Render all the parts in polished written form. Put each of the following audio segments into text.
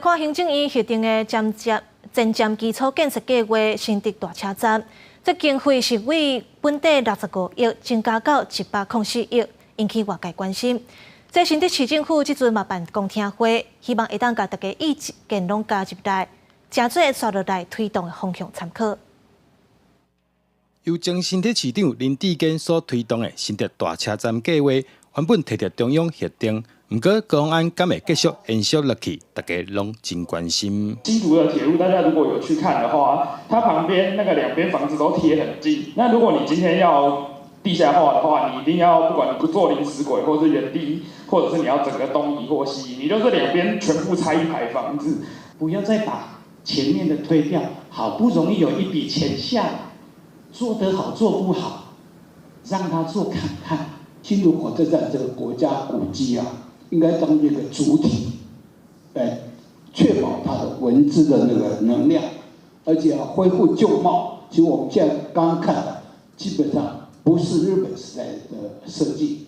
看行政院核定的前瞻前瞻基礎建設計劃新竹大車站，這經費是為本底65億增加到104億，引起外界關心。這新竹市政府這陣嘛辦公聽會，希望會當共大家意見攏加入來，成做紲落來推動的方向參考。由前新竹市長林智堅所推動的新竹大車站計劃，原本提著中央核定，毋過高虹安敢會繼續延續落去，大家攏真關心。新竹的鐵路，大家如果有去看的話，它旁邊那個兩邊房子都貼很近。那如果你今天要地下化的話，你一定要不管你做臨時軌，或是原地，或者是你要整個東移或西移，你就是兩邊全部拆一排房子。不要再把前面的推掉，好不容易有一筆錢下來，做得好做不好，讓他做看看。新竹火車站這個國家古蹟啊，應該當一個主體，來確保它的文字的那個能量，而且要恢復舊貌。其實我們現在剛剛看的，基本上不是日本時代的設計。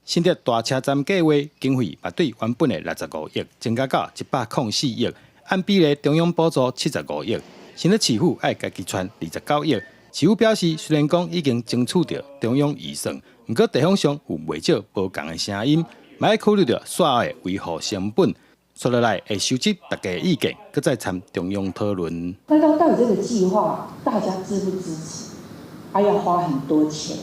新竹大車站計劃經費嘛對原本的65億增加到104億，按比例中央補助75億，新竹市府愛家己揣29億。市府表示，雖然講已經爭取著中央預算，毋過地方上有袂少無仝的聲音，嘛愛考慮著煞後的維護成本，紲落來會收集大家意見，閣再參中央討論。那到底這個計劃大家支不支持？還要花很多錢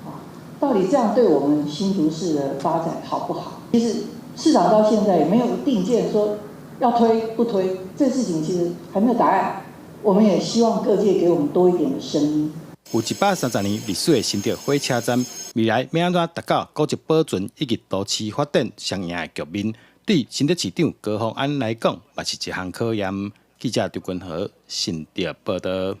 啊！到底這樣對我們新竹市的發展好不好？其實市長到現在也沒有定見，說要推不推，這事情其實還沒有答案。我們也希望各界給我們多一點的聲音。有130年歷史的新竹火車站，未來欲按怎達到古蹟保存以及都市發展雙贏的局面，對新竹市長高虹安來講，嘛是一項考驗。記者張君和新竹報導。